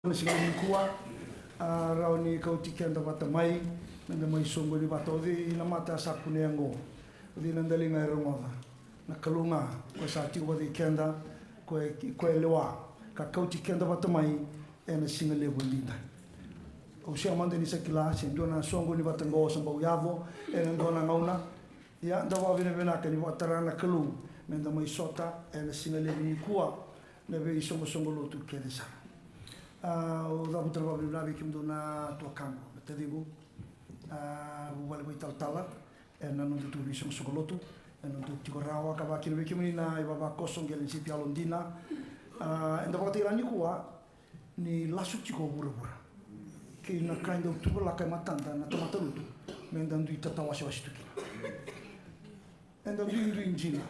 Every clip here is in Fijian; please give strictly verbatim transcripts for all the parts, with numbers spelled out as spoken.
Na siga nikua, a, rawa ni kauti keda vata mai, meda mai soqoni vata. O cei na mata sa kunea oqo? O cei na daliga e rogoca? Na Kalou ga, koya sa tiko vata kei keda, koya, koya e lewa ka kauti keda vata mai ena siga levu edaidai. Au sega mada ni sa kila se dua na soqoni vata oqo sa bau yaco ena dua na gauna. Ia, da vakavinavinaka ni vakatara na Kalou meda mai sota ena siga levu nikua na veisoqosoqo lotu kece sara. A, au cavuta na vakavinavinaka vei kemudou na tuakaqu, na taciqu, a, vuvale vakaitalatala ena nodatou veisoqosoqo lotu, ena nodatou tiko rawa, ka vakakina vei kemuni na ivavakoso, qele ni sipi yalodina. A, eda vakatakila nikua ni lasu tiko o vuravura kei na ka e dau tuvalaka e matada na tamata lotu, meda dui tatawasewase tu kina. Eda duidui dina.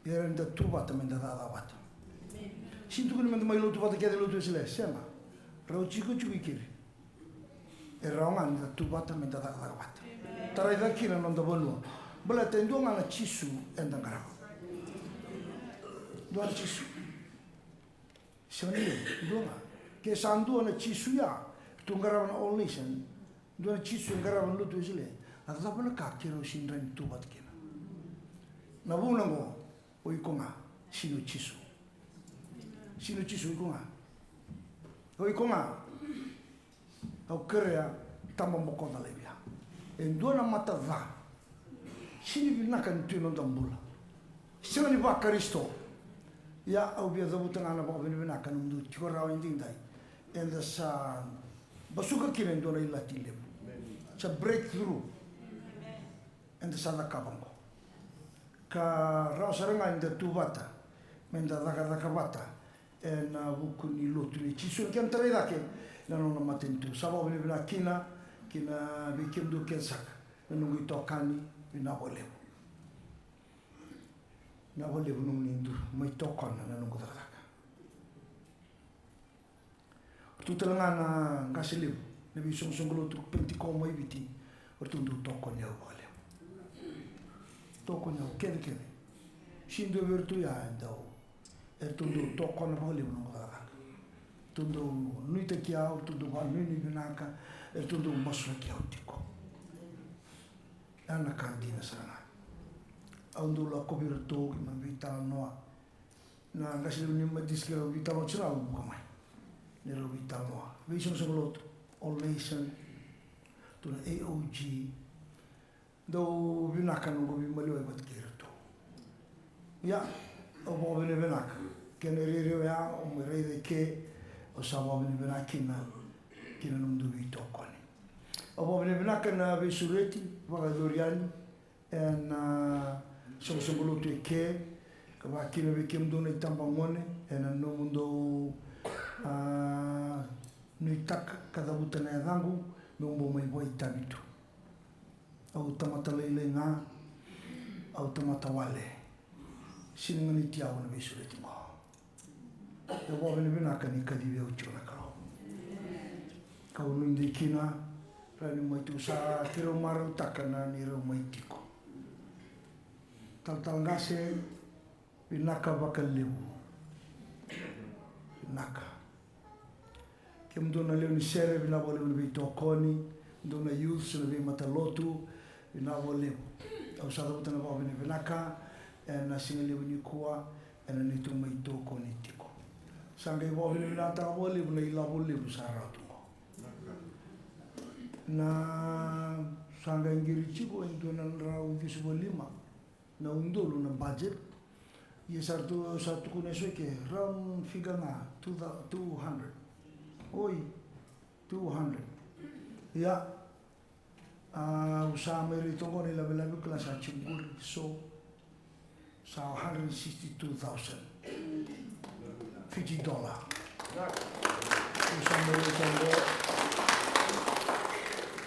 Ia eda tu vata meda cakacaka vata. Sega ni tukuni meda mai lotu vata kece, lotu Wesele, sega. Rau tikotiko i keri. E rawa ga ni da tu vata meda cakacaka vata. Tarai cake kina na noda vanua. Baleta e dua ga na Jisu eda qarava. Dua na Jisu. Sega ni levu, dua ga. Ke sa dua na Jisu ya, tu qarava na All Nation, dua na Jisu e qarava na lotu Wesele, a cava na ka keirau sega ni rawa ni tu vata kina? Na vuna oqo, o iko ga, sega ni o Jisu. Sega ni o Jisu, o iko ga. O iko ga. Au kerea, tababokoca laivi ya. E dua na mata ca. Sega ni vinaka ni tu ena noda bula. Sega ni vaKarisito. Ia, au via cavuta ga na vakavinavinaka nomudou tiko rawa edaidai. Eda sa basuka kina e dua na ilati levu. Sa breakthrough. Eda sa cakava oqo. Ka rawa sara ga ni da tu vata, meda cakacaka vata ena vuku ni lotu nei Jisu, ena kena tarai cake na nona matanitu. Sa vakavinavinaka kina, kina vei kemudou kece saka na noqu itokani, vinaka vakalevu. Vinaka vakalevu nomuni dau mai tokona na noqu cakacaka. O ratou tale ga na qase levu, na veisoqosoqo lotu Penitiko mai Viti, o ratou dau tokoni au vakalevu. Tokoni au kecekece. Sega ni dua vei iratou ya e dau, e ratou dau tokona vakalevu na noqu cakacaka. Ratou dau nuitaki au, ratou dau vakanuinui vinaka, e ratou dau masulaki au tiko. Ya na ka dina sara ga. Au dau lakovi iratou ki na veitalanoa. Na qase levu ni Methodist keirau veitalanoa tiko, au vuka mai. Ni rau veitalanoa. Veisoqosoqo lotu, All Nation, tu na A O G. Dau vinaka noqu veimaliwai vata kei iratou. Ia, au vakavinavinaka. Kena irairai oya, au mai raica eke, au sa vakavinavinaka kina, kina nomudou veitokoni. Au vakavinavinaka na veisureti, vakayacori yani, ena, a, soqosoqo lotu eke, ka vakakina vei kemudou na itabagone, ena nomudou, a, nuitaka ka cavuta na yacaqu, meu bau mai vakaitavi tu. Au tamata lailai ga, au tamata wale. Sega ni ganiti au na veisureti qo. Au vakavinavinaka ni kacivi au tiko na Kalou. Kau nuidei kina, rau ni mai tu, sa keirau marautaka na neirau mai tiko. Talatala qase, vinaka vakalevu. Vinaka. Kemudou na lewe ni sere, vinaka vakalevu na veitokoni, dou na youths, na veimatalotu, vinaka vakalevu. Au sa cavuta na vakavinavinaka ena siga levu nikua, ena neitou mai tokoni tiko. Sa qai vakavinavinakataka vakalevu na ilavo levu sa rawa tu qo. Na sa qai qiri tiko e dua na drau ciwasagavulu ka lima na udolu na budget. Ia sa ratou sa tukuna eso eke, round figure ga, two thou-, two hundred. Oi, two hundred. Ia, a, au sa mai rai toqo na ilavelave, kila sa tiko qori, so sa hundred and sixty-two thousand Fiji dollar. Au sa mai rai toqo.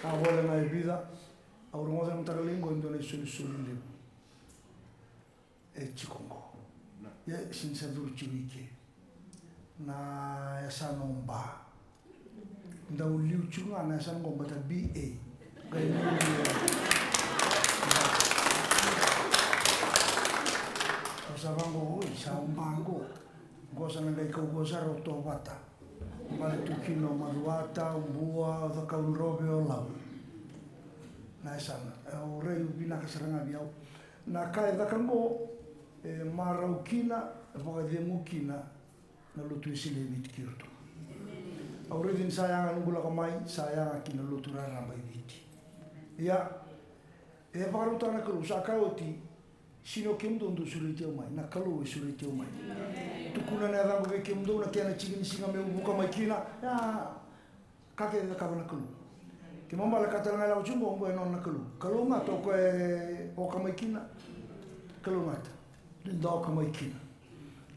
A vole ga e vica. Au rogoca na mataka lailai qo e dua na isolisoli levu e tiko qo. Ia, sega ni sa curu tiko i ke na yasana o Ba. Dau liu tiko ga na yasana qo, baleta B A. Qai liu. Au sa vaqo, oi, sa o Ba qo. Qo sa na qai kaukauwa sara o Tovata. Male tu kina o Macuata, o Bua, o Cakaudrove, o Lau. Na yasana. E, au rai vinaka sara ga vei au. Na ka e caka qo, e marau kina, e vakacegu kina na lotu Wesele e Viti kei Rotuma. Au raica ni sa yaga noqu lako mai, sa yaga ki na lotu raraba e Viti. Ia, e vakarautaka na Kalou, sa kaya oti, sega ni o kemudou dou sureti au mai, na Kalou e sureti au mai. Tukuna na yacaqu vei kemudou na kena tiki ni siga meu vuka mai kina. Ia, ka kece e cakava na Kalou. Kena ibalebale ka tale ga e lako tiko qo, qo e nona na Kalou. Kalougata o koya e oka mai kina. Kalougata. Dou oka mai kina.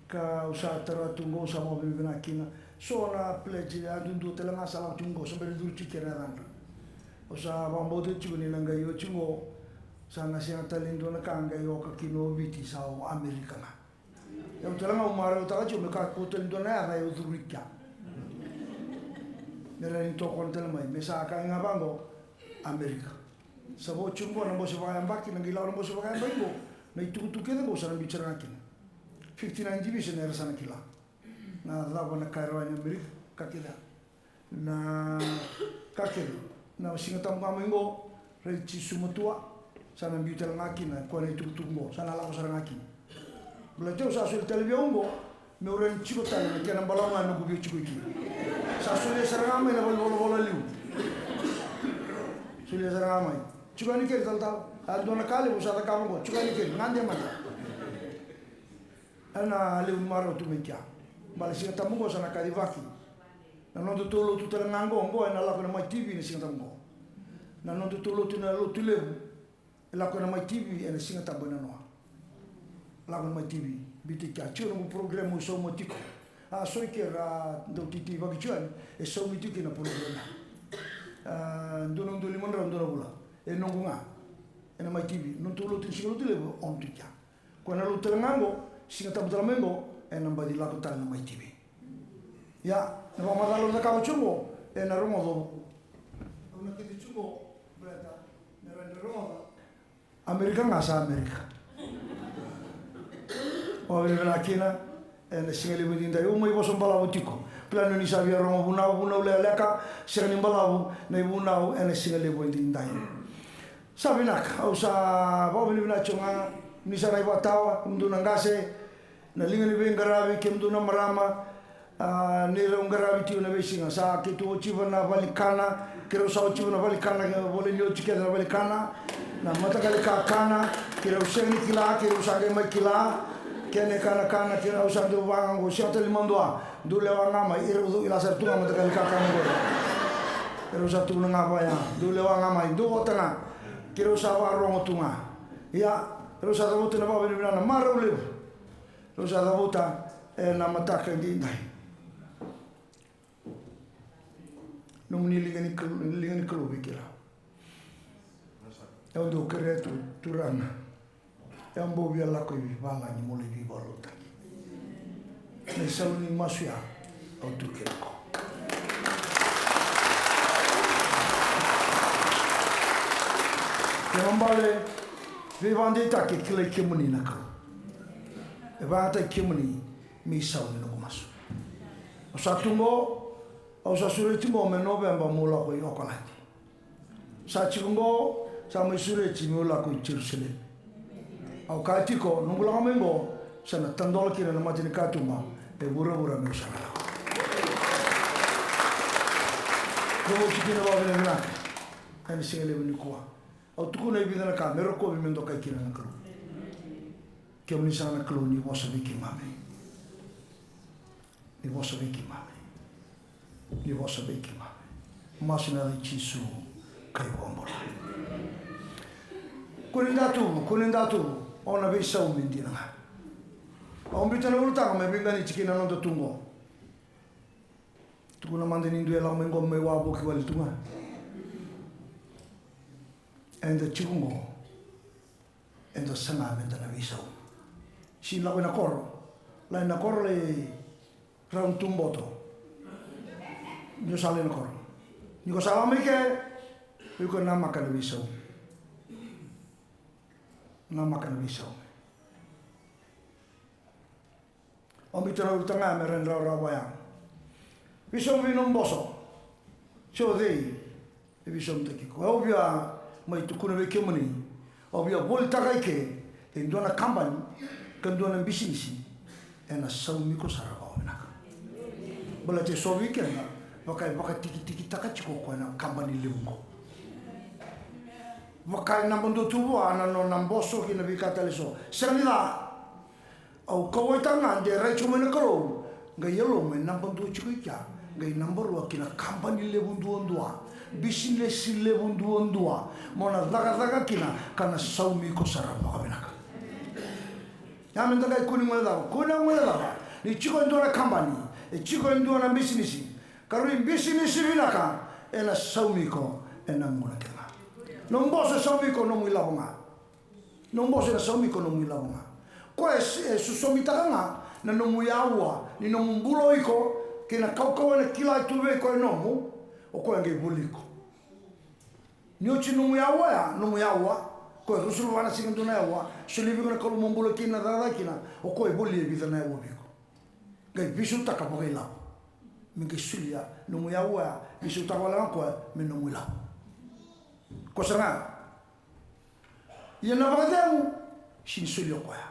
Ka au sa tara tu qo, au sa vakavinavinaka kina. So na pledge yadudua tale ga sa lako tiko qo, sa bera ni curu tiko kina na yacadra. Au sa vakabauta tiko ni na qai oti qo, sa na sega tale ni dua na ka qai oka kina o Viti, sa o Amerika ga. Au tale ga au marautaka tiko me kakua tale ni dua na yaca e ucuru i kea. Me rawa ni tokona tale mai, me sa kaya ga vaqo, Amerika. Sa vo tiko qo na bose vakayabaki, na qai lako na bose vakayabaki qo, na itukutuku kece qo sa na biu sara ga kina. Fifty-nine division era sa na kila. Na cava na ka e rawa ni Amerika, ka kece. Na ka kece, na Siga Tabu ga mai qo, rai Jisu matua, sa na biu tale ga kina, koya na itukutuku qo, sa na lako sara ga kina. Baleta au sa soli tale vei au qo, meu rawa ni tiko tale na kena balavu ga noqu via tiko i kina. Sa solia sara ga mai na valenivolavola liu. Solia sara ga mai. Tiko yani keri talatala, a dua na ka levu sa cakava qo, tiko yani keri, gade mada. Ena levu ni marau tu mai kea. Baleta Siga Tabu qo sa na kacivaki. Na nodatou lotu tale ga qo, qo ena lako ena Mai T V na Siga Tabu qo. Na nodatou lotu na Lotulevu e lako ena Mai T V ena Siga Tabu ena noa. Lako ena Mai T V, biuta i kea. Tiko noqu program au sauma tiko. A so i kera dau teitei vaki tiko yani, e saumi tiko kina program. A, dua na udolu lima drau dua na vula. E noqu ga. Ena Mai T V. Nodatou lotu na Siga Lotulevu, on tu i kea. Koya na lotu tale ga qo, Siga Tabu tale mai qo, ena baci lako tale na Mai T V. Ia, na vakamacala au cakava tiko qo, ena rogoca. Au na kete tiko qo, baleta, me rawa ni rogoca. Amerika ga sa Amerika. Vakavinavinaka kina, ena siga levu edaidai, au mai vosa balavu tiko. Plan ni sa via rogo vunau, vunau lekaleka, sega ni balavu na ivunau, ena siga levu edaidai. Sa vinaka, au sa vakavinavinaka tiko ga, ni sa na ivakatawa, kemudou na qase, na liga ni veiqaravi, kemudou na marama, a, ni rau qaravi tiko na veisiga. Sa keitou otiva na valenikana, keirau sa otiva na valenikana, ke vole ni oti kece na valenikana, na mataqali kakana, keirau sega ni kila, keirau sa qai mai kila, kena ikanakana, keirau sa dau vaga qo, sega tale ni madua, dou lewa ga mai, irau cau i la sara tu ga mataqali kakana qo. Keirau sa tukuna ga vaya, dou lewa ga mai, dou ota ga. Keirau sa vakarogo tu ga. Ia, keirau sa cavuta na vakavinavinaka na marau levu. Keirau sa cavuta ena mataka edaidai. Nomuni liga ni Kalou, liga ni Kalou vei keirau. Au dau kerea tu, Turaga. Au bau via lako i valagi mo lai veivakalotutaki. Na isau ni masu ya, au tu kina qo. Kena ibalebale, veivakadeitaki e kilai kemuni na Kalou. E vakayagataki kemuni me isau ni noqu masu. Au sa tu qo, au sa sureti qo me Noveba meu lako i Okaladi. Sa tiko qo, sa mai sureti meu lako i Jerusalemi. Au kaya tiko, noqu lako mai qo, sa na tadola kina na mata ni katuba e vuravura meu sa na lako. Au vauci kina vakavinavinaka ena siga levu nikua. Au tukuna e vica na ka me rokovi me dokai kina na Kalou. Kemuni sara na Kalou, ni vosa vei keimami. Ni vosa vei keimami. Ni vosa vei keimami. Masu ena yaca i Jisu, ka iVakabula. Kua ni datuvu, kua ni datuvu, o na veisaumi dina ga. Au biuta na ulutaga me veiganiti kina na noda tu qo. Tukuna mada ni dua e lako mai qo mai wavoki wale tu ga. Eda tiko qo. Eda saga meda na veisau. Sega ni lako ina koro. Lai na koro lai round tu boto. Ni o sa lai na koro. Ni ko sa lako mai ke, o iko namaka na veisau. Namaka na veisau. Au biuta na ulutaga me rawa ni rawarawa ya. Veisaumi vei nomu boso. Se o cei e veisaumi taki iko. Au via mai tukuna vei kemuni, au via volitaka ike e dua na kabani ka dua na bisinisi ena saumi iko sara vakavinaka. Baleta e so vei keda vaka e vakatikitikitaka tiko o koya na kabani levu oqo. Vaka e naba dua tu vua na nona boso kei na veika tale eso. Sega ni ca. Au kauwaitaka ga de rai tiko mai na Kalou, qai yalomu e naba dua tiko i kea, qai naba rua ki na kabani levu duadua, bisinisi levu duadua, mo na cakacaka kina ka na saumi iko sara vakavinaka. Ia me da qai kua ni guilecava, kua ni guilecava ni tiko e dua na kabani, e tiko e dua na bisinisi, ka rui bisinisi vinaka, ena saumi iko ena gauna kece ga. Nomu boso e saumi iko, nomu ilavo ga. Nomu boso ena saumi iko, nomu ilavo ga. Koya e, e sosomitaka ga na nomu yaua ni nomu bula o iko kei na kaukauwa ena kila tu vei iko e nomu, o koya qai voli iko. Ni oti nomu yaua ya, nomu yaua, koya ruasagavulu va na siga dua na yaua, solia vei iko na Kalou mo bula kina, na cakacaka kina, o koya e voli e vica na yaua vei iko. Qai veisautaka vakailavo. Me qai solia nomu yaua ya, veisautaka wale ga koya me nomu ilavo. Ko sara ga. Ia na vakacegu, sini solia o koya.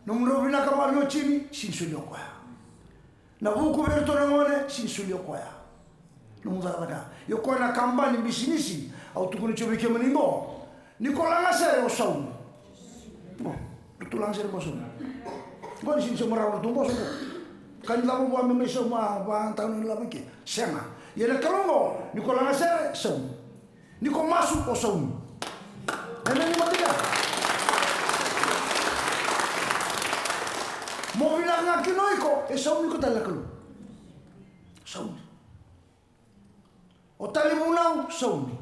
Nomu drau vinaka vakaveiwatini, sini solia o koya. Na vuku vei iratou na gone, sini solia o koya. Nomu cakacaka. Ia o koya na kabani bisinisi, au tukuna tiko vei kemuni qo. Ni ko lagasere o saumi. O, ratou lagasere o saumi. Qo ni sini saumi rawa ratou boso qo. Ka ni lavo vua me mai saumi, a, vua na tauni lavo i ke. Sega. Ia na Kalou qo, ni ko lagasere, saumi. Ni ko masu, o saumi. Emeni, matakia. Mo vinaka ga kina o iko, e saumi iko tale na Kalou. Saumi. O tali vunau, saumi.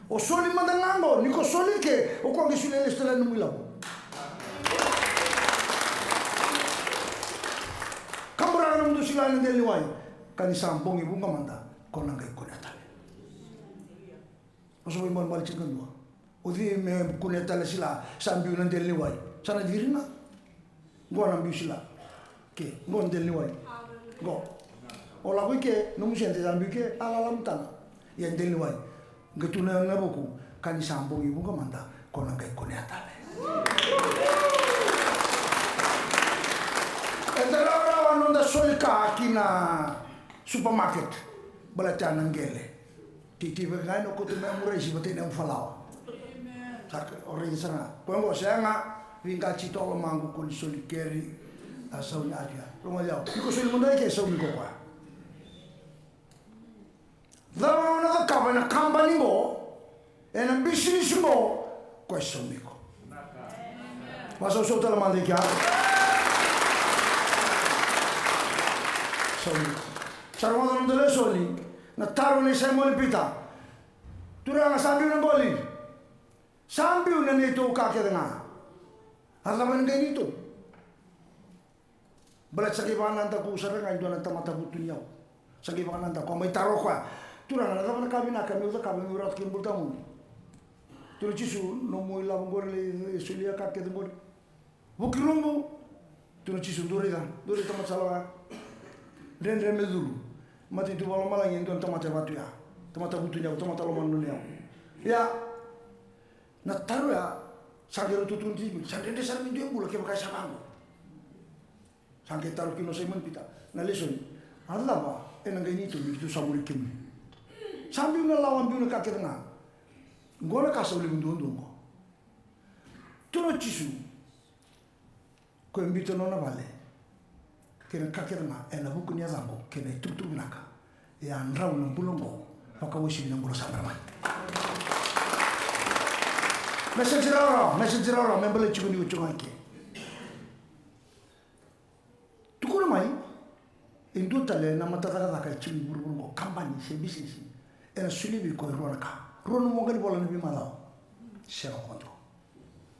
O soli mada ga qo, ni ko soli i ke, o koya qai solia lesu tale na nomu ilavo. Kaburaka na nomudou sila ena dela ni wai, ka ni sa bogi vuqa mada, ko na qai kunea tale. Vosa Vakaibalebale tinikadua. O cei me kunea tale sila sa biu na dela ni wai? Sa na ciri ga. Qo na biu sila. Ke, qo na dela ni wai. Qo. O lako i ke, nomu sede sa biu ke, a lalamu tana. Ia dela ni wai. Qai tu na, na vuku, ka ni sa bogi vuqa mada, ko na qai kunea tale. Eda rawarawa noda soli ka ki na supermarket. Baleta ya na qele. Titi vaka ga ena koto mai mu raisi vata ina mu falawa. Sa ka, o raisi sara ga. Koya qo sega, veiqati tolo maqu ko ni soli keri, a sauni atia. Rogoci au. Iko soli mada i ke saumi ko koya. Cava ga o na cakava ena kabani qo, ena bisinisi qo, koya saumi iko. Vasausau tale mada i kea. Saumi iko. Sa rogoca na noda lesoni, na taro nei Saimoni Pita. Turaga, sa biu na qoli. Sa biu na neitou ka kece ga. A cava na qai neitou? Baleta sa qai vakanadaku sara ga e dua na tamata vutuniyau. Sa qai vakanadaku, a mai taro o koya. Turaga, na cava na ka vinaka meu cakava meu rawata kina bula tawamudu? Tukuna o Jisu, nomu ilavo qori lai solia ka kece qori. Vukirubu. Tukuna o Jisu, dou raica, dou raica tamata sa lako ya. Dredre me curu. Matanitu vakalomalagi e dua na tamata e vaka tu ya. Tamata vutuniyau, tamata lomana nona iyau. Ia, na taro ya, sa qai rau tukuna tiko, sa dredre sara me dua e bula kevaka e sa vaqo. Sa qai taro kina o Saimoni Pita, na lesoni. A cava ena qai neitou me keitou sa muri kemuni? Sa biu na lawa, biu na ka kece ga. Qo na ka sa levu duadua qo. Tukuna o Jisu, ko e biuta na nona vale kei na ka kece ga ena vuku ni yacaqu kei na itukutuku vinaka, e a drau na bula oqo vakauasivi na bula sa bera mai. Meseji rawarawa, meseji rawarawa me baleti iko ni oti ga i ke. Tukuna mai e dua tale na matacakacaka e tiko e vuravura oqo, kabani se bisinisi, ena solia vei iko e rua na ka. Rua nomu waqanivola na veimacawa. Sega, o koya dua.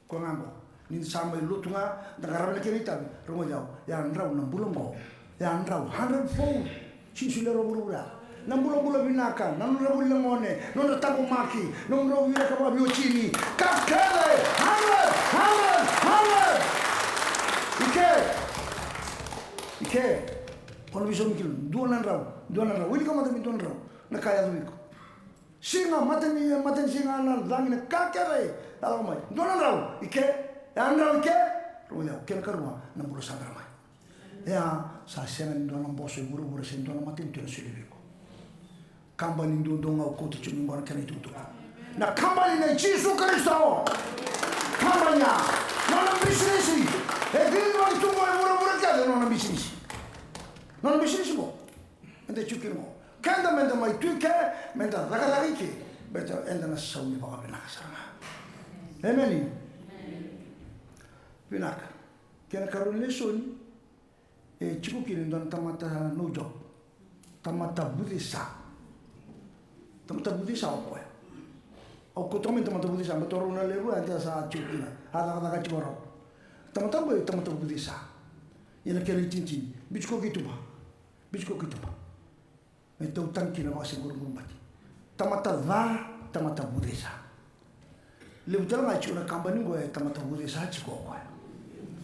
Koya ga oqo, ni da sa mai lotu ga, da qarava na kena itavi, rogoci au, e a drau na bula oqo. E a drau hundred fold. Sini solia rawa vuravura ya. Na bulabula vinaka, na nodra vuli na gone, nodra taqomaki, nodra vinaka vakaveiwatini. Ka kece, hundred, hundred, hundred. I ke, i ke, Au na veisaumi kina, dua na drau, dua na drau. Wilika mada me dua na drau na ka e yaco vei iko. Siga, matai ni, matai ni siga, na cagi, na ka kece e lako mai. Dua na drau, i ke, e a drau i ke. Rogoci au, kena karua, na bula sa bera mai. Ia, sa sega ni dua na boso e vuravura se dua na matanitu ena solia vei iko. Kabani duadua ga au kauta tiko mai qo na kena itukutuku. Na kabani nei Jisu Karisito. Kabani ya. Nona bisinisi. E cicivaki tu qo e vuravura kece nona bisinisi. Nona bisinisi qo. Eda tiko kina qo. Keda meda mai tu i ke, meda cakacaka i ke. Baleta eda na saumi vakavinaka sara ga. Emeni. Vinaka. Kena karua ni lesoni. E tiko kina e dua na tamata no job. Tamata vucesa. Tamata vucesa o koya. Au kauta mai tamata vucesa, baleta o rau na levu eda sa tiko kina. A cakacaka tiko o rau. Tamata qo e tamata vucesa. Ia na kena itinitini. Biuti koya i tuba. Biuti koya i tuba. Me tautagi kina vakasiguruguru bati. Tamata ca, tamata vucesa. Levu tale ga e tiko na kabani qo e tamata vucesa tiko o koya.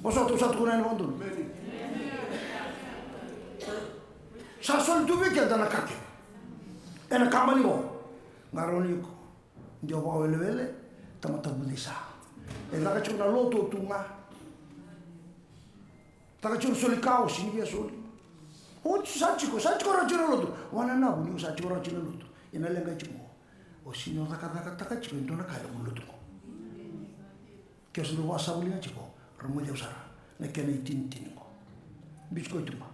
Vosota, au sa tukuna yani vakadodonu. Sa soli tu vei keda na ka kece ena kabani qo. Qarauni iko. Dua vakawelewele, tamata vucesa. E caka tiko na lotu o tu ga. Caka tiko na soli ka o sini via soli. O sa tiko, sa tiko rawa tiko na lotu. Wananavu ni o sa tiko rawa tiko na lotu. Ia na leqa e tiko qo. O sini o cakacakataka tiko e dua na ka e loma ni lotu qo. Ke o sa dau vakasavuliga tiko, rogoci au sara. Na kena itinitini qo. Biuti koya i tuba.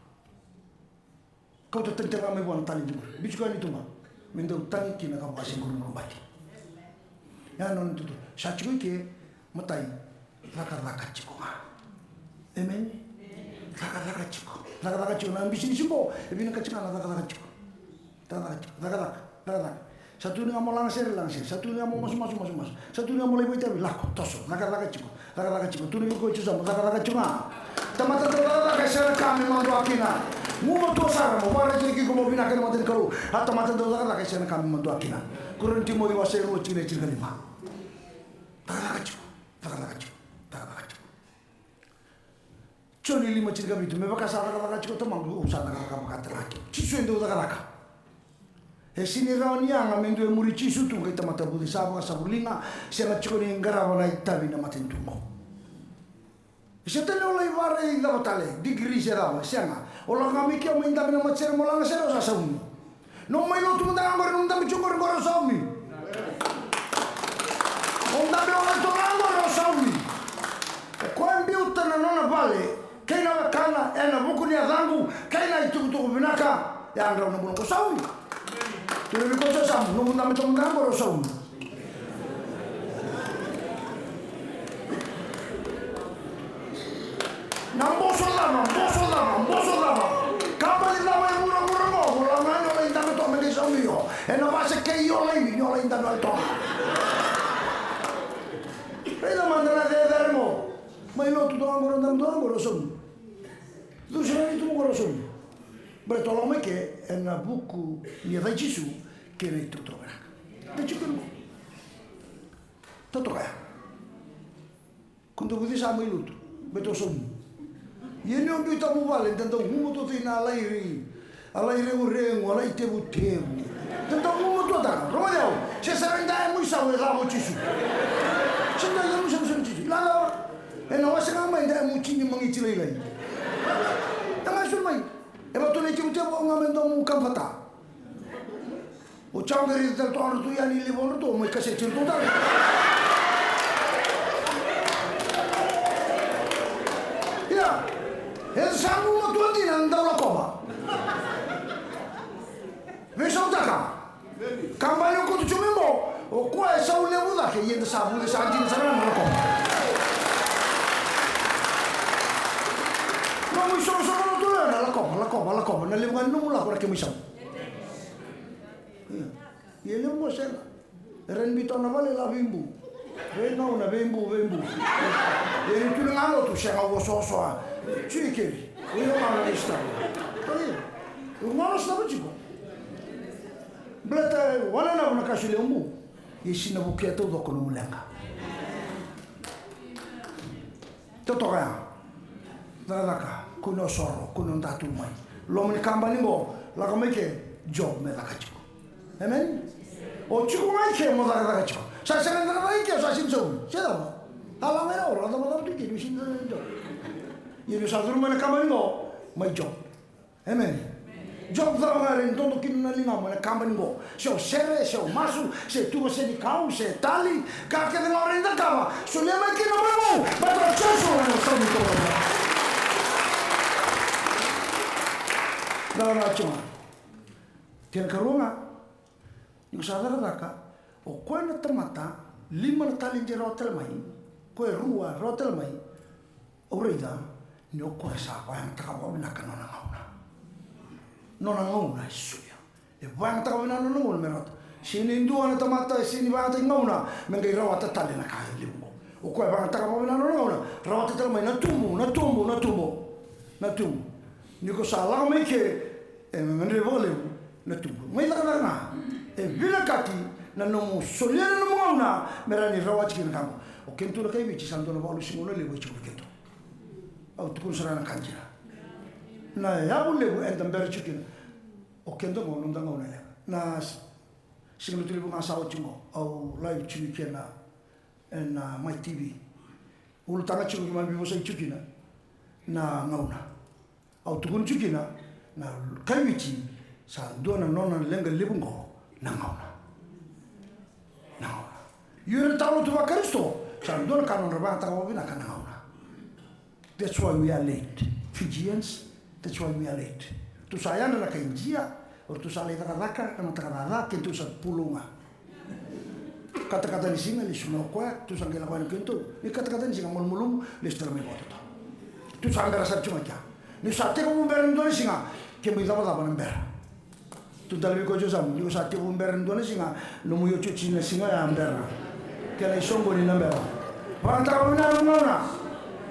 Kauta tani tale ga mai vua na talenti qori. Biuti koya yani i tuba. Me dau tagi kina ka vakasiguruguru bati. Ia nona itutu. Sa tiko i ke, matai, cakacaka tiko ga. Emeni. Cakacaka tiko. Cakacaka tiko. Na bisinisi qo e vinakati ga na cakacaka tiko. Cakacaka tiko. Cakacaka. Cakacaka. Sa tukuni ga mo lagasere, lagasere. Sa tukuni ga mo masumasu, masumasu. Sa tukuni ga mo lai vakaitavi, lako, toso. Cakacaka tiko. Cakacaka tiko. Tukuni vei koya e tu sa mo cakacaka tiko ga. Tamata dau cakacaka e sega na ka me madua kina. Gumatua sara mo vakaraitaki iko mo vinaka ena mata ni Kalou. A tamata dau cakacaka e sega na ka me madua kina. Karua ni Timoci wase e rua, tikina e tinikalima. Cakacaka tiko. Cakacaka tiko. Cakacaka tiko. Joni lima, tinikavitu, me vaka sa cakacaka tiko tamaqu, au sa cakacaka vaka tale ga kina. Jisu e dau cakacaka. E sini rawa ni yaga me dua e muri Jisu tu qai tamata vucesa, vakasavuliga, sega tiko ni qarava na itavi na matanitu qo. E sega tale o lai vakaraica cava tale, digiri se cava, sega. O lako ga mai ke o mai dabe na matasere mo lagasere o sa saumi. Nomu mai lotu mada ga qori, nomu dabe tiko qori, qori o saumi. O dabe o lai toka qori o saumi. O koya e biuta na nona vale kei na wekana ena vuku ni yacaqu kei na itukutuku vinaka. E a drau na bula qo, saumi. Tukuna vei koya e tu sa mo, nomu dabe toka mada ga qori o saumi. Na boso cava, boso cava, boso cava? Kabani cava e vuravura qo, mo lako ga ni o lai dabe toka me qai saumi io? Ena vaka se kei io lai, ni o lai dabe toka. Raica mada na cecere mo. Mai lotu toka qori, dabe toka qori o saumi. Curu sara ni tu qori o saumi. Baleta o lako mai ke ena vuku ni yaca i Jisu kei na itukutuku vinaka. Da tiko kina qo. Totoka ya. Ko dau vucesa mai lotu, baleta o saumi. Ia ni o biuta mu vale, da dau gumatua tu ina a lai, a lai reguregu, a lai tevutevu. Da dau gumatuataka, rogoci au. Se sara ni da e mu isau e cava o Jisu. Se da e mu isau, isau Jisu. Lalawa. Ena wase ga mai da e mu tini magiti lailai. Da ga isau mai. E vatu na itevutevu, au ga me dua mu kamfata. O jau qai raica tale toka ratou yani levu ratou, mai kaseti ratou tale. Ia, e sa gumatua dina na dau lakova. Veisautaka. Kabani o koto tu mai qo, o koya e sau levu cake, ia da sa vucesa dina sara na lakova. Nomu isoqosoqo lotu lewe na lakova, lakova, lakova, na levu ga ni nomu lako na kemu isau. Ia, ia levu mo sega. E rawa ni biuta na vale la veibu. Veigauna veibu, veibu. Ia ni tu na ga lotu sega, au osooso a. Tui keri. Ui o mana na isitava. Ui o mana na isitava tiko. Baleta wananavu na ka solia o bu. Ia sina vukea taucoko nomu leqa. Totoka ya. Cakacaka, kua ni o soro, kua ni o datu mai. Loma ni kabani qo, lako mai ke, job me caka tiko. Amen. O tiko ga i ke mo cakacaka tiko. Sa sega ni cakacaka i ke, o sa sega ni saumi. Se cava? A laga ira o ra cavacava tu i ke, ni sega ni job. Ia ni sa curu mai na kabani qo, mai job. Amen. Job cava ga e rawa ni dodo kina na ligamu ena kabani qo. Se o sere, se o masu, se tuva se ni kau, se tali, ka kece ga o rawa ni cakava. Solia mai kina na malumalumu, baleta o Jisu na saumi toro. Cava ga tiko ga. Kena karua ga, ni ko sa cakacaka, o koya na tamata, lima na talenti e rawa tale mai, koya e rua e rawa tale mai, au raica ni o koya sa vakayagataka vakavinaka na nona gauna. Nona gauna e solia. E vakayagataka vakavinaka na nona gauna me rawata. Sega ni dua na tamata e sega ni vakayagataki gauna me qai rawata tale na ka e levu qo. O koya e vakayagataka vakavinaka na nona gauna, rawata tale mai na tubu, na tubu, na tubu, na tubu. Ni ko sa lako mai ke, e gadrevi vakalevu na tubu. Mai cakacaka ga. E vinakati na nomu solia na nomu gauna me rawa ni rawati kina ka qo. O keitou na kai Viti sa dua na vakalusi gauna levu e tiko vei keitou. Au tukuna sara na ka dina. Na yavu levu eda bera tiko kina. O keda qo noda gauna levu. Na s-, siga Lotulevu ga sa oti qo, au live tiko kina ena, ena Mai T V. Ulutaga tiko keimami vosai tiko kina na gauna. Au tukuna tiko kina, na kai Viti sa dua na nona leqa levu qo na gauna. Na gauna. Io, na tau lotu vaKarisito sa dua na ka nodra vakayagataka vakavinaka na gauna. That's why we are late. Fijians, that's why we are late. Tou sa yadra na kai Idia, o ratou sa lai cakacaka na mataka caca, keitou sa pulou ga. Katakata ni siga, lesu mai o koya, tou sa qai lako yani o keitou. Ni katakata ni siga, malumalumu, lesu tale mai vua o tatou. Tou sa bera sara tiko ga kea. Ni sa tekivu bera na dua na siga, kemu icavacava na bera. Tou dalavi koya tiko, sa mu, ni ko sa tekivu bera na dua na siga, nomu iotioti na siga ya bera. Kena isoqoni na bera. Vakayagataka vakavinaka na nomu gauna.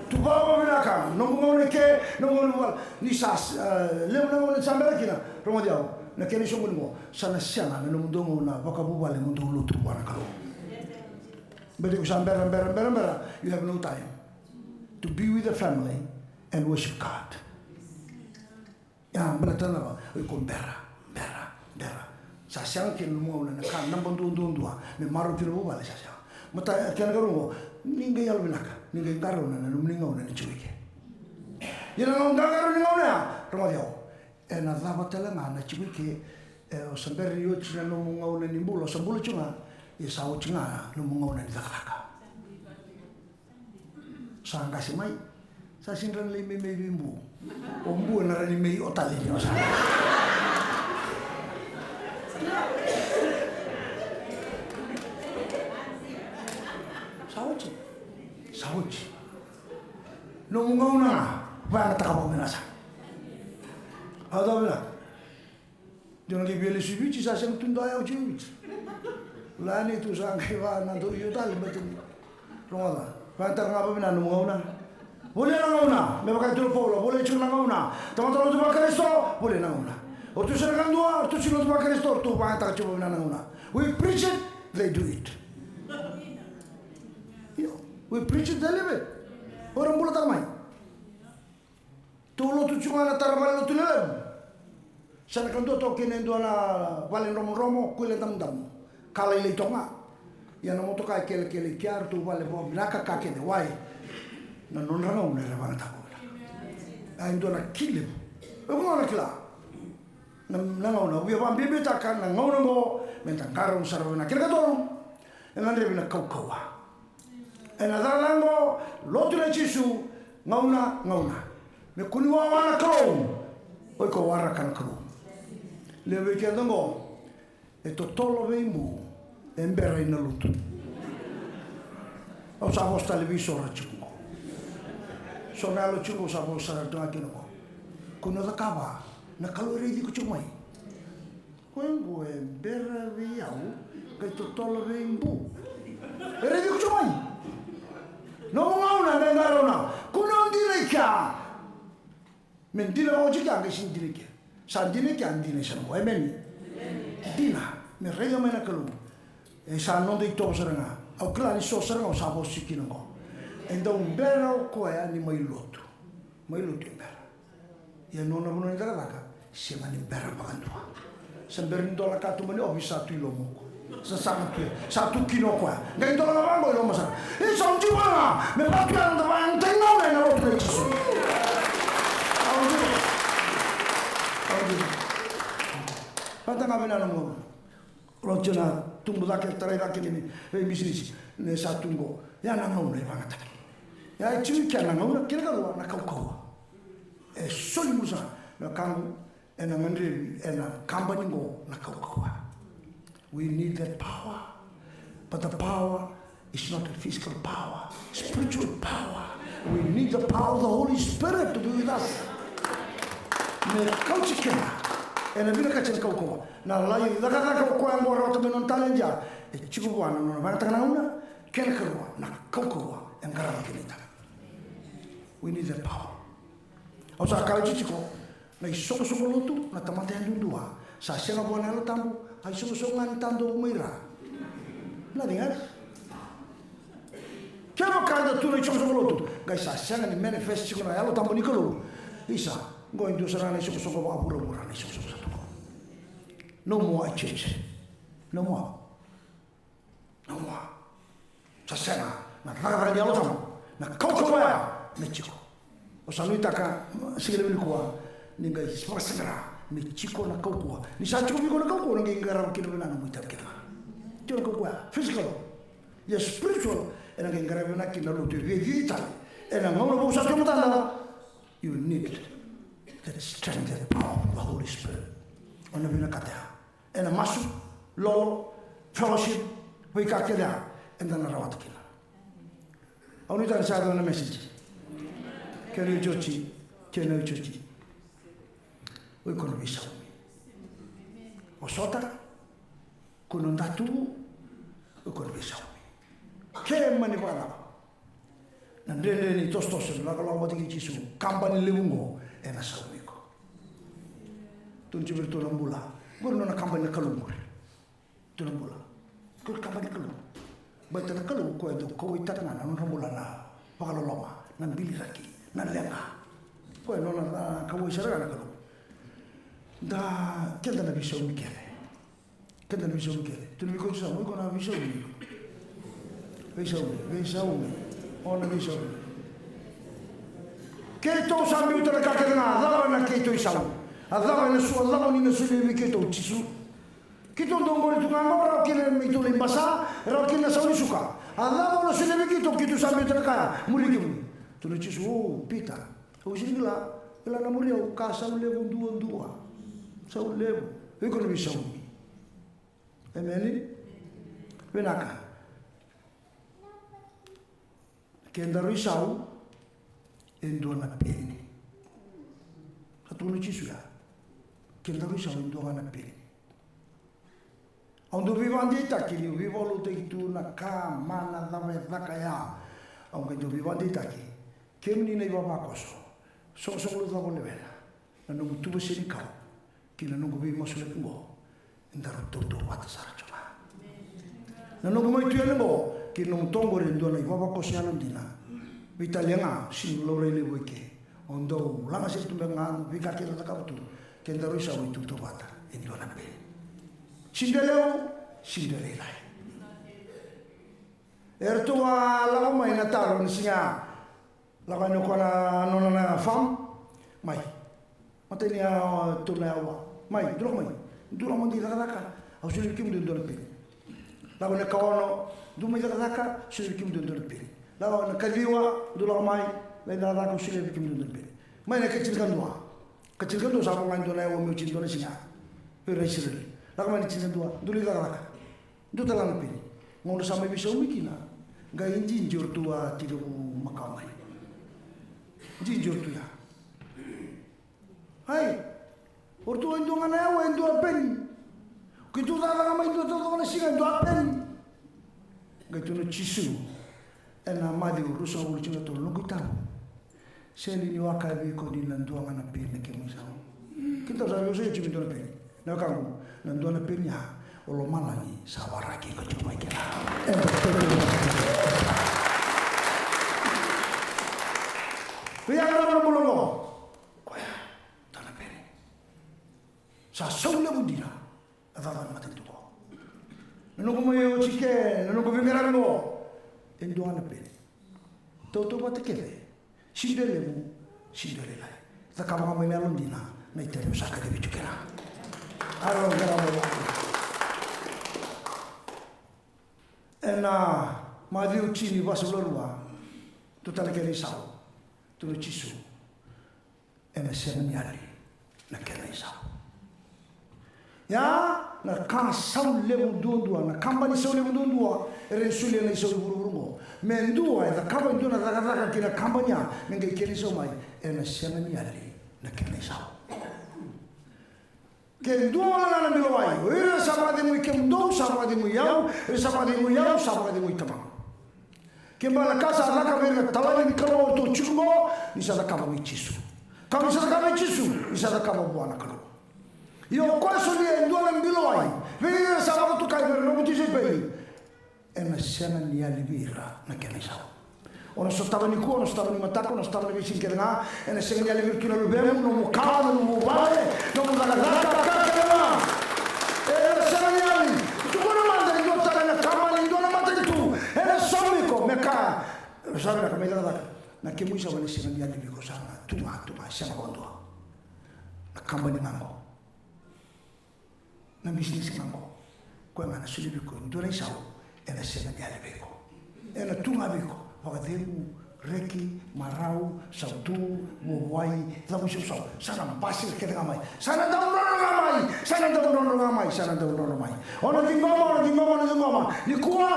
Tou vakavinavinaka, nomu gauna i ke, nomu gauna i vale. Ni sa, e, levu na gauna ni sa bera kina, rogoci au, na kena isoqoni qo, sa na sega na nomudou gauna vakavuvale mo dou lotu vua na Kalou. Baleta ko sa bera, bera, bera, bera, you have no time to be with the family and worship God. Ia, baleta na cava, o iko bera, bera, bera. Sa sega kina nomu gauna na ka naba duadua dua me marau kina vuvale, sa sega. Mata, kena karua qo, ni qai yalovinaka, ni qai qarauna na nomuni gauna ni tiko i ke. Ia na gauna, qarauna ni gauna ya, rogoci au. Ena cava tale ga na tiko i ke, e, o sa bera ni oti na nomu gauna ni bula, o sa bula tiko ga, ia sa oti ga nomu gauna ni cakacaka. Sa qase mai, sa sega ni rawa ni lai meimei vei Bu. O Bu ena rawa ni mei o tale ni o sa. Sa oti, sa oti. Nomu gauna ga, vakayagataka vakavinaka sara. A cava vinaka? Dua na qai via lesu i Viti, sa sega tu dua ya oti i Viti. Lani tu sa qai va na dou io tale, baleta ni rogoca. Vakayagataka ga vakavinaka nomu gauna. Volia na gauna, me vaka e tukuna o Paula, volia tiko na gauna. Tamata lotu vaKarisito, volia na gauna. O ratou sega ni kadua, o ratou sega ni lotu vaKarisito, o ratou vakayagataka tiko vakavinaka na gauna. We preach it, they do it. Io, we preach it, they live it. O ira bulataka mai. Tou lotu tiko ga na tara vale lotu lelevu. Sa na kadua toka kina e dua na vale dromodromo, kuila damudamu. Ka lailai toka ga. Ia na motoka e kelekele i kea, ratou vale vakavinaka ka kece, wai. Na nodra gauna era vakayagataka vakavinaka. A, e dua na ki levu. Au via na kila. Na, na gauna, au via vakabibitaka na gauna oqo, meda qarauna sara vakavinaka. Kena katolu, e gadrevi na kaukauwa. Ena cakacaka oqo, lotu nei Jisu, gauna, gauna. Me kua ni wawa na Kalou, o iko waraka na Kalou. Levu vei keda oqo, e totolo vei Bu, e bera ina lotu. Au sa vosa tale vei so ra tiko oqo. So na yalo tiko oqo, au sa vosa sara tu ga kina oqo. Kua ni o cakava, na Kalou e raici iko tiko mai. Koya oqo e bera vei au, qai totolo vei Bu. E raici iko tiko mai. Nomu gauna qai qarauna. Kua ni o dina i kea. Me dina vakaoti kea, qai sega ni dina i kea. Sa dina i kea, dina i Same qo. Emeni. Dina. Me raica mai na Kalou. E sa noda itovo sara ga. Au kila ni so sara ga au sa vosa kina oqo. E dau bera o koya ni mai lotu. Mai lotu e bera. Ia nona vanua ni cakacaka, Sega ni bera vakadua. Sa bera ni dola ka tu mai na office, sa tu i loma o koya. Sa saga tu ya, sa tu kina o koya. Qai dola ga vaqo i loma sara. Isa, au jiu ga me vaka tu ya na dava ya, na tai gauna ena lotu nei Jisu. Au jiu. Au jiu. Vata ga vei na nomu. Rau tiu na tubu cake, tarai cake ni veibisinisi ne sa tu qo. Ya na gauna e vagataki. Ya e tiko i kea na gauna, kena karua na kaukauwa. E soli musa na kagu, ena gadrevi ena kabani qo na kaukauwa. We need that power. But the power is not a physical power, spiritual power. We need the power of the Holy Spirit to be with us. Me kauti keda ena vinakati ena kaukauwa. Na lai cakacaka o koya qo, rawata mai nona taledi ya, e tiko vua na nona vagataka na gauna. Kena karua na kaukauwa e qarava kina i taga. We need that power. Au sa kaya tiko, na isoqosoqo lotu, na tamata yadudua, sa sega vua na Yalo Tabu, a isoqosoqo ga ni tadovu mai ra. Nothing else. Kevaka eda tu na isoqosoqo lotu qai sa sega ni manifest tiko na Yalo Tabu ni Kalou, isa, qo e dua sara na isoqosoqo vakavuravura na isoqosoqo sa tu qo. No more a church. No more. Noa. Sa sega na cakacaka ni Yalo Tabu, na kaukauwa ya me tiko. Au sa nuitaka siga levu nikua ni qai vakasaqara me tiko na kaukauwa. Ni sa tiko vei iko na kaukauwa, na qai qarava kina vei na nomu itavi kece ga. Tiko na kaukauwa ya, physical. Ia spiritual, ena qai qarava vinaka kina na lotu e via cici tale ena gauna vou sa tiko matada. You need that strength, that power of the Holy Spirit. O na vinakata ya. Ena masu, lolo, fellowship, veika kece ya eda na rawata kina. Au nuitaka ni sa yaco na message. Kena iotioti, kena iotioti. O iko na veisaumi. O sota, ko na datu, o iko na veisaumi. Ke mani vakacava na dredre ni tosotoso, na lakolako vata kei Jisu, kabani levu qo ena saumi iko. Tukuna tiko vei iratou na bula. Qori nona kabani na Kalou qori. Iratou na bula. Qori kabani na Kalou. Baleta na Kalou koya e dau kauwaitaka ga na nodra bula na vakaloloma, na biliraki, na leqa. Koya nona, a, kauwai sara ga na Kalou. Da, keda na veisaumi kece. Keda na veisaumi kece. Tukuna vei koya tu sa, o iko na veisaumi. Veisaumi, veisaumi. O na veisaumi. Keitou sa biuta na ka kece ga, a cava na keitou isau? A cava ena su, a cava ni na solia vei keitou Jisu? Keitou dau qori tu ga qo, rawa kina me keitou lai basa, rawa kina na sau ni suka. A cava o na solia vei keitou, keitou sa biuta na ka ya, muri kemuni. Tukuna o Jisu, o Pita, au sega ni kila, kila na muri au, ka sau levu duadua. Sau levu. O iko na veisaumi. Emeni. Vinaka. Ke daru isau, e dua na peni. Sa tukuna o Jisu ya. Ke daru isau, e dua ga na peni. Au dau veivakadeitaki niu veivakalotutaki tu na ka mana cava e caka ya. Au qai dau veivakadeitaki. Kemuni na ivavakoso, soqosoqo lotu cava o lewena, na noqu tuva senikau kei na noqu veimasulaki qo, e daru tautauvata sara tiko ga. Na noqu mai tu yani qo kei na nomu toqori e dua na ivavakoso yalodina. Veitalia ga, sega ni laurai levu eke. O dau laga sere tu beka ga na veika kece o cakava tu. Ke daru isau, e tautauvata, e dua na peni. Sega ni dua e levu, sega ni dua e lailai. Eratou a lako mai na taro ni siga. Lako yani o koya na nona na farm. Mai. Matai ni a tolu na aua. Mai, dou lako mai. Dou lako mai cakacaka. Au solia vei kemudou e dua na peni. Lako na kaono, dou mai cakacaka, solia vei kemudou e dua na peni. Lako na kaciwa, dou lako mai, lai cakacaka, au solia vei kemudou e dua na peni. Mai na katinikadua. Katinikadua sa vo ga e dua na aua me oti e dua na siga. Vei ira na Isireli. Lako mai na tinikadua, dou lai cakacaka. Dua tale ga na peni. Gauna sa mai veisaumi kina, qai jiji o ratou a tekivu makawa mai. Jiji o ratou ya. Ai, o ratou e dua ga na aua, e dua peni. Keitou cakacaka mai dua taucoko na siga, e dua peni. Qai tukuna o Jisu ena Maciu ruasagavulu, tinikatolu, noqu itau. Sega ni au kaya vei iko ni na dua ga na peni na kemu isau. Keitou sa veiwasei oti me dua na peni. Na wekaqu, na dua na peni ya, o lomalagi sa waraki iko tiko mai kina. Eda totolo. Vei ya na bula qo. Koya, dua na peni. Sa sau levu dina na cakacaka ni matanitu qo. Na noqu mai oti ke, na noqu veiqaravi qo, e dua ga na peni. Tautauvata kece, sega ni dua e levu, sega ni dua e lailai. Cakava ga mai na yalodina na itavi au sa kacivi tu kina. Aro qaravi. Ena Maciu tini vasagavulu ka rua, tu tale kena isau, tukuna o Jisu, ena sega ni yali na kena isau. Ia, na ka sau levu duadua, na kabani sau levu duadua e rawa ni solia na isau i vuravura oqo. Me dua e cakava e dua na cakacaka ki na kabani ya me qai kena isau mai, ena sega ni yali na kena isau. Ke dua wale ga na bilo wai, o ira sa vakacegui kemudou sa vakacegui au, ira sa vakacegui au sa vakacegui Tamaqu. Kevaka na ka sa caka vei ira na talai ni Kalou o ratou tiko qo, ni sa cakava vei Jisu. Ka ni sa cakava vei Jisu, ni sa cakava vua na Kalou. Ia o koya solia e dua na bilo wai vei ira sa vakatokai me ra noqu tisaipeli, ena sega ni yali vei ira na kena isau. O na sotava nikua, o na sotava ni mataka, o na sotava na veisiga kece ga, ena sega ni yali vei ira tu na luvemu, nomu ka, nomu vale, nomu cakacaka, ka kece ga. Ena sega ni yali. Tukuna mada e dua tale na kabani, e dua na matanitu ena saumi iko me kaya, sa vinaka, mai cakacaka. Na kemu isau ena sega ni yali vei iko sara ga, tu ga, tu ga, sega vakadua. Na kabani ga qo. Na bisinisi ga qo, koya ga na solia vei iko e dua na isau, ena sega ni yali vei iko. Ena tu ga vei iko, vakacegu, reki, marau, sautu, vuavuai, cavuisausau, sa na basika kece ga mai, sa na dau drodro ga mai, sa na dau drodro ga mai, sa na dau drodro mai. O na ciqoma, o na ciqoma, o na ciqoma. Nikua,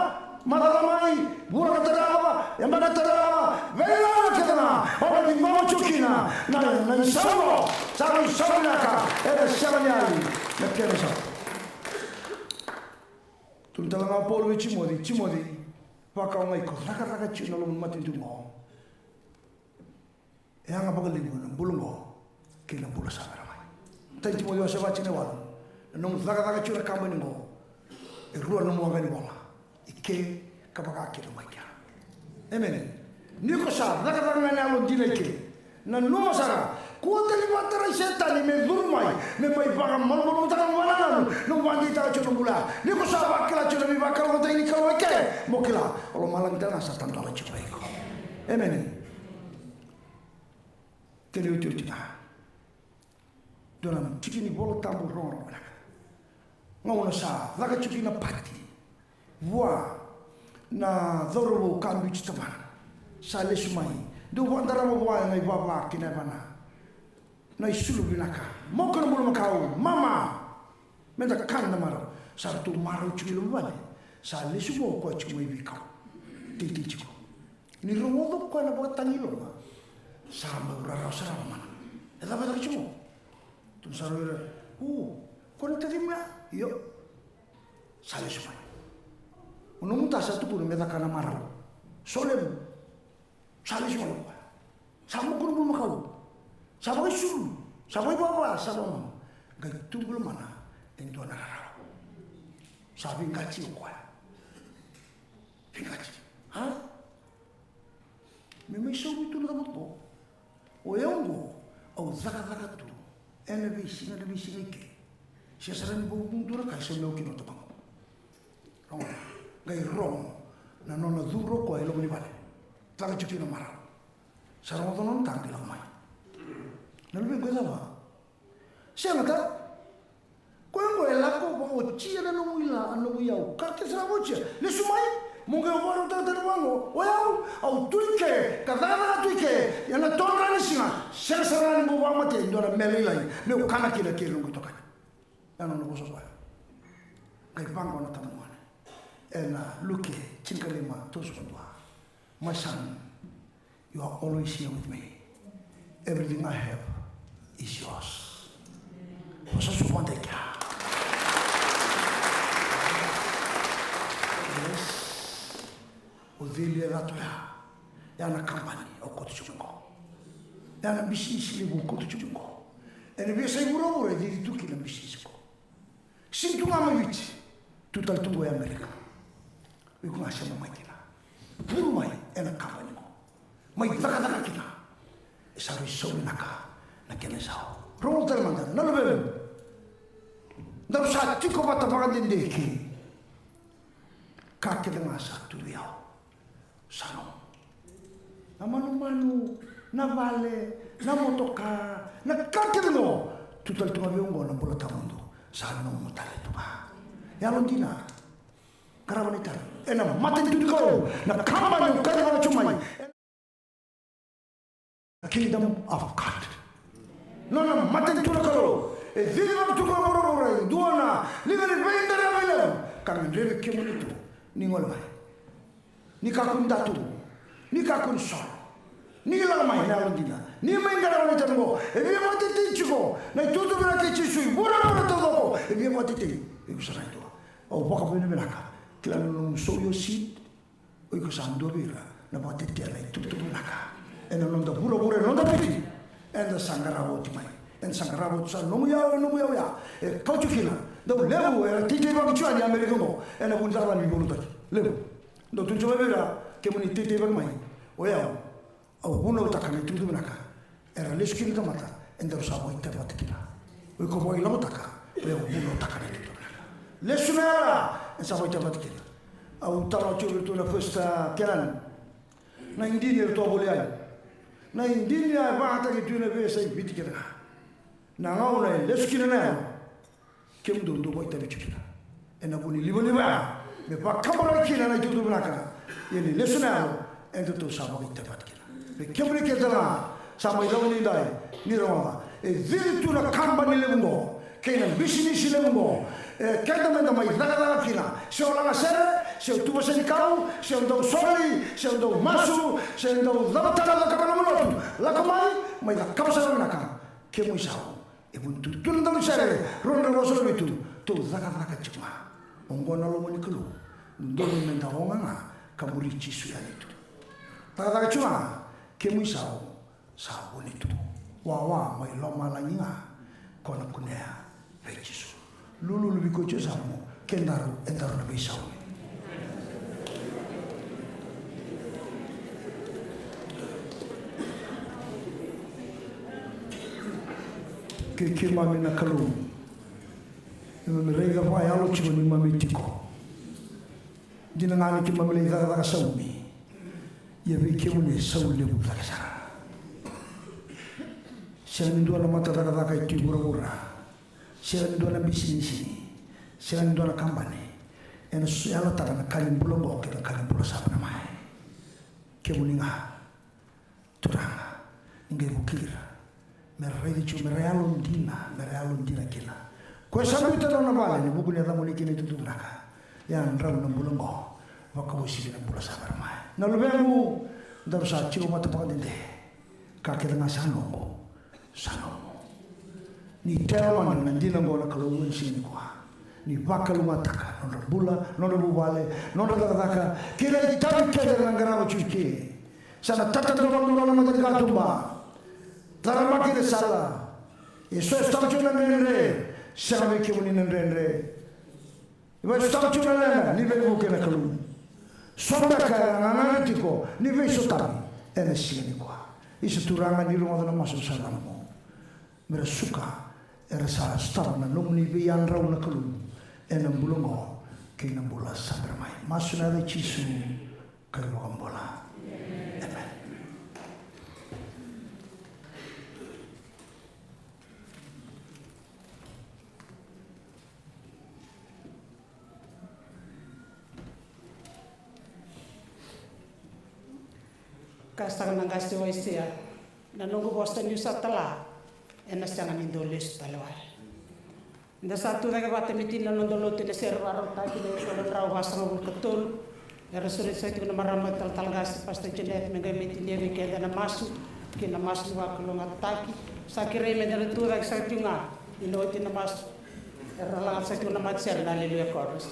macawa mai, vula ka tarava, yabaki ka tarava, veigauna kece ga, o na ciqoma tiko kina na, na isau, sa na isau vinaka, ena sega ni yali na kena isau. Tukuna tale ga o Paula vei Timoci, Timoci, vakaogai ko cakacaka tiko na loma ni matanitu qo. E yaga vakalevu na bula qo kei na bula sa vara mai. Matai ni Timoci wase va, tikina e walu. Na nomu cakacaka tiko na kabani qo, e rua na nomu waqa ni vola, i ke ka vaka kina mai kea. Emeni. Ni ko sa cakacaka ga na yalodina i ke, nanuma sara, kua tale ni vakatarai Setani me curu mai me mai vakamalumalumutaka na vakanananu, na nomu vakadeitaka tiko na bula. Ni ko sa vakila tiko na veivakalougatataki ni Kalou i ke, mo kila, o lomalagi tale ga sa tadola tiko vei iko. Emeni. Kena iotioti ga, dua na tiki ni Vola Tabu rogorogo vinaka. Gauna sa caka tiko kina na pati vua na cauravou ka biuti tamana, sa lesu mai, dau vakadarava vua na ivava kei na yavana, na isulu vinaka, moko na bulumakau, mama, meda kana na marau. Sa ratou marau tiko i loma vale. Sa lesu vua o koya tiko mai veikau, teitei tiko. Ni rogoca o koya na vakatagi i loma, sa bau rarawa sara na mana. E cava e caka tiko? Tukuna sara o ira, u, ko na tacimu ya? Io. Sa lesu mai. O nomu ta sa tukuna me caka na marau. So levu. Sa lesu mai o koya. Sa moko na bulumakau. Sa vakaisulu. Sa vakaivava. Sa vakamama. Qai tubu lomana e dua na rarawa. Sa veiqati o koya. Veiqati. A? Me mai saumi tu na cava qo. O yau qo, au cakacaka tu ena veisiga, na veisiga i ke. Sega sara ni vakamudu na ka e saumi au kina o tamaqu. Rogo, qai rogo na nona curu o koya i loma ni vale. Caka tiko kina na marau. Sa rogoca na nona ta qai lako mai. Na luvequ, e cava? Sega ta. Koya qo e lako vakaotia na nomu ila, na nomu iyau. Ka kece sara vakaotia. Lesu mai. Mo qai vakarautaka tale vaqo. O yau, au tu i ke ka cakacaka tu i ke. Ia na todra ni siga, sega sara ga ni bau vakamate e dua na mea lailai meu kana kina kei na noqu itokani. Ia na nona vosa o koya. Qai vaqo na tamana gone ena Luke tinikalima, tolusagavulu ka dua. My son, you are always here with me. Everything I have is yours. Vosa sobu mada i kea. Yes. O cei li e cata oya? Ya na kabani o koto tiko mai qo. Ya na bisinisi levu o koto tiko mai qo. Ena veiyasai vuravura e cici tu kina na bisinisi qo. Sega tu ga mai Viti, tu tale tu qo i Amerika. O iko ga sema mai kina. Vuru mai ena kabani qo. Mai cakacaka kina. E sa rui sau vinaka na kena isau. Rogoca tale mada, na luvemu. Daru sa tiko vata vakadede kei. Ka kece ga sa tu vei au sa nomu. Na manumanu, na vale, na motoka, na ka kece qo, tu tale tu ga vei au qo na bula tawamudu, sa nomu tale tu ga. Yalodina. Qarava na itavi ena matanitu ni Kalou. Na kabani au kacivaka tu mai. Kingdom of God. Nona matanitu na Kalou. E cici vaka tu ga vuravura e dua na liga ni veiqaravi levu ka gadrevi kemuni tu. Ni gole mai. Ni kakua ni datu. Ni kakua ni soro. Ni lako mai na yalodina. Ni mai qarava na itavi qo. E via vakatetei tiko na itutu vinaka kei Jisu i vuravura taucoko. E via vakatetei vei koya sara ga e dua. Au vakavinavinaka. Kila na nomu sow your seed. O iko sa dua vei ira na vakatetea na itutu vinaka. Ena noda vuravura, ena noda Viti. Eda sa qarava oti mai. Eda sa qarava oti, sa nomu iyau, nomu iyau ya. E kauti kina. Dau levu era teitei vaka tu yani Amerika qo. Ena vuku ni cakacaka ni veiliutaki. Levu. Dau tukuna vei ira, kemuni teitei vaka mai. O yau. Au vunautaka na itukutuku vinaka. Era lesu kina na tamata, edaru sa vakaitavi vata kina. O iko vakailavotaka, o yau vunautaka na itukutuku vinaka. Lesu na yala, eda sa vakaitavi vata kina. Au tala oti vei iratou na first, ah, Kenan. Na idini eratou a voli yani. Na idini a vakayagataki tu ena veiyasai Viti kece ga. Na gauna e lesu kina na yala. Kemudou dou vakaitavi tiko kina. Ena vuku ni livaliva ya me vakaburaki kina na itukutuku vinaka. Ia ni lesu na yalo, edatou sa vakaitavi vata kina. Me kemuni kece ga sa mai cava ni dai, ni rogoca. E cici tu na kabani levu qo kei na bisinisi levu qo. E keda meda mai cakacaka kina. Se o lagasere, se o tuva senikau, se o dau soli, se o dau masu, se o dau cava tale na cakava na lotu. Lako mai, mai cakava sara vinaka. Kemu isau. E vuni tu na daunisere rua na drau ruasagavulu ka vitu, tou cakacaka tiko ga. Oqo na loma ni Kalou, dodonu meda oga ga ka muri Jisu yani tu. Cakacaka tiko ga, kemu isau sa vuni tu. Wawa mai lomalagi ga ko na kunea vei Jisu. Lululu vei koya tiko yasamu. Kedaru, edaru na veisaumi. Kei keimami na Kalou, keimami raica vakayalo tiko ni keimami tiko. Dina ga ni keimami lai cakacaka saumi. Ia vei kemuni e sau levu cake sara. Sega ni dua na mata cakacaka e tu i vuravura. Sega ni dua na bisinisi, sega ni dua na kabani ena yalataka na ka ni bula oqo kei na ka ni bula sa vata mai. Kemuni ga, Turaga, ni qai vuki ira me ra raici tiko, me ra yalodina, me ra yalodina kina. Koya sa biuta na nona vale ena vuku ni yacamuni kei na itukutuku vinaka. Ia drau na bula oqo, vakauasivi na bula sa vata mai. Na luvequ, daru sa tiko vata vakadede. Ka kece ga sa noqu. Sa nomu. Ni tela mada na dina oqo na Kalou ena siga nikua. Ni vakalougatataka nodra bula, nodra vuvale, nodra cakacaka, kei na itavi kece era na qarava tiko eke. Sa na tata dodonu na mata ni katuba. Tara maki na sala. E so e sotava tiko na dredre. Sega vei kemuni na dredre. E vakaisotava tiko na leqa ni veivuke na Kalou. So beka era gagana tiko ni veisotavi ena siga nikua. Isa Turaga, ni rogoca na masu sa lako mo. Me ra suka era sa sotava na nomuni veiyadrau na Kalou ena bula oqo kei na bula sa bera mai. Masu ena yaca i Jisu, ka iVakabula. Emeni. Ka saka na qase o Aisea, na noqu vosa niu sa tala, ena sega ni dau lesu tale wale. Da sa tu cake vata me tini na noda lotu ena sere vakarautaki na ikola drau vasagavulu ka tolu. Era sureti saka tiko na marama talatala qase Pastor Jeanette me qai mai tinia vei keda na masu kei na masu ni vakalougatataki. Sa kerei me da na tu cake saka tiko ga ni na oti na masu. Era na lagata saka tiko na matasere na Alleluia Chorus.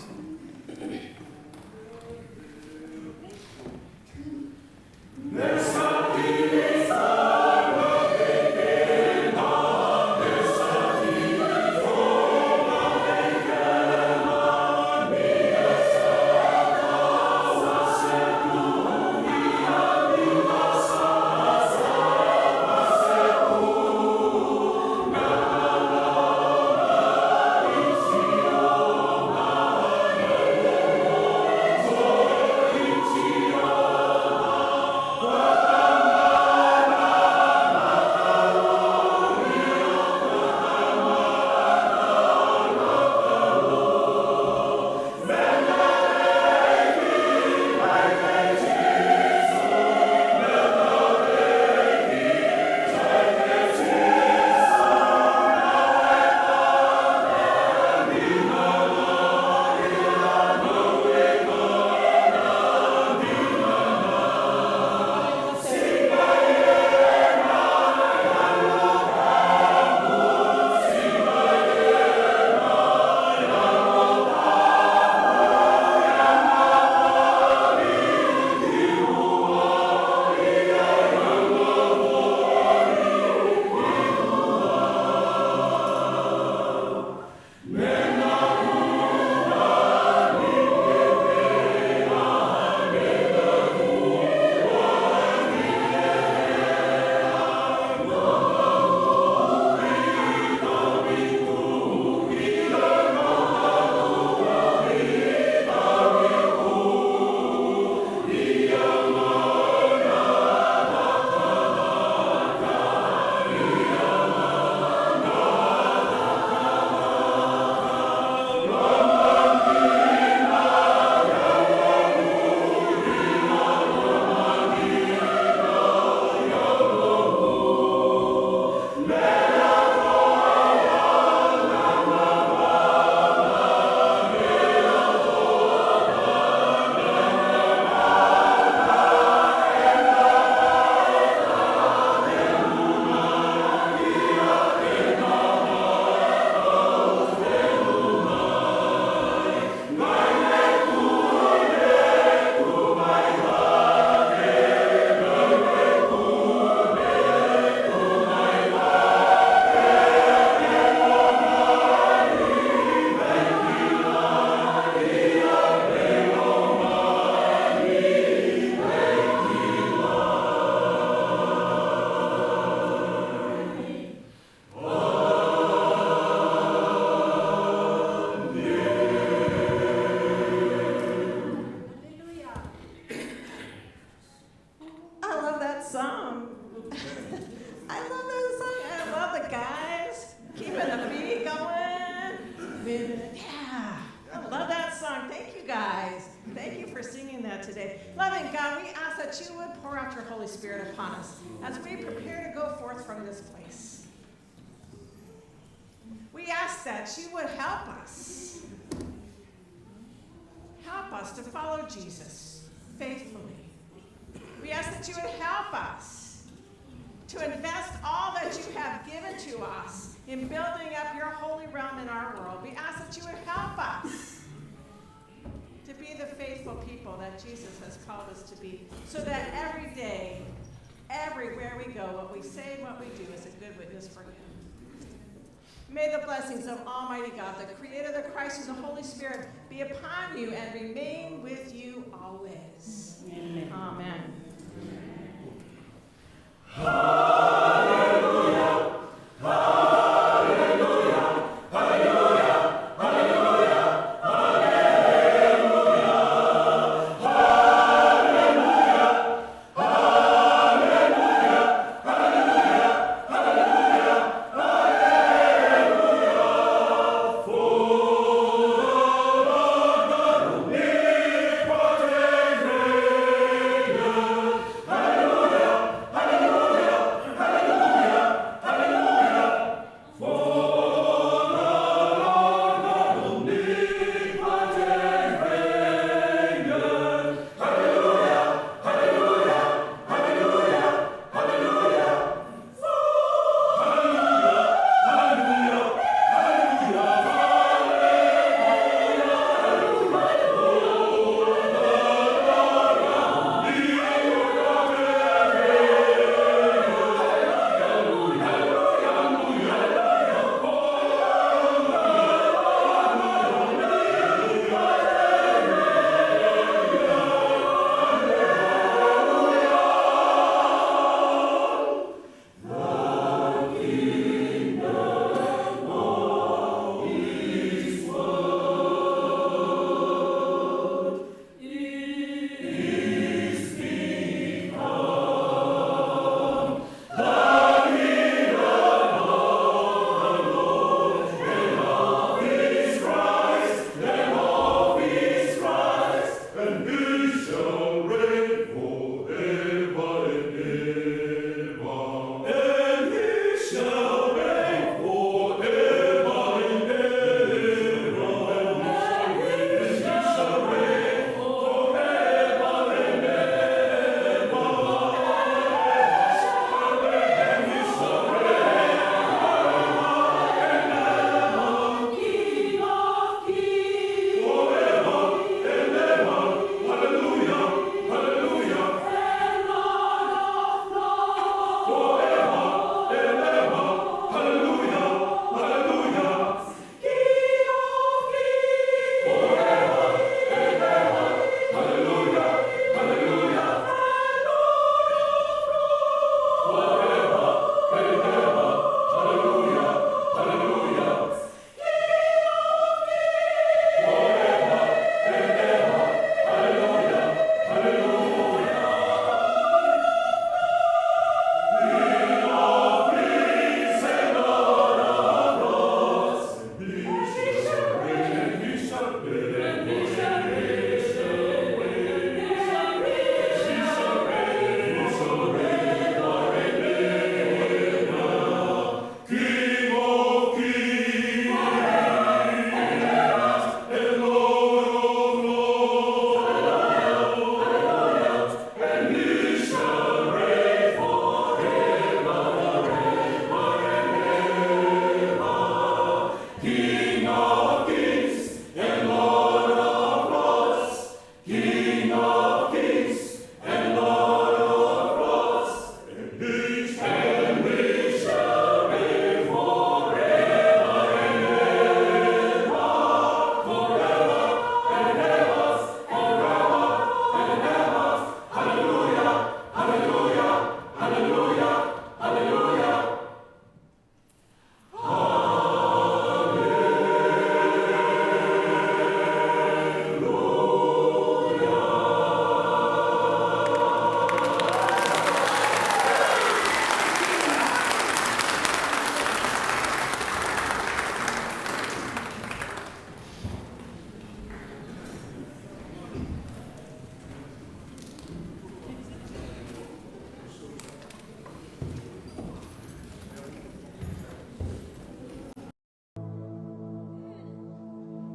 Yeah, I love that song. Thank you guys. Thank you for singing that today. Loving God, we ask that you would pour out your Holy Spirit upon us as we prepare to go forth from this place. We ask that you would help us. Help us to follow Jesus faithfully. We ask that you would help us to invest all that you have given to us in building up your holy realm in our world. We ask that you would help us to be the faithful people that Jesus has called us to be, so that every day, everywhere we go, what we say and what we do is a good witness for you. May the blessings of Almighty God, the Creator, the Christ, and the Holy Spirit be upon you and remain with you always. Amen. Amen.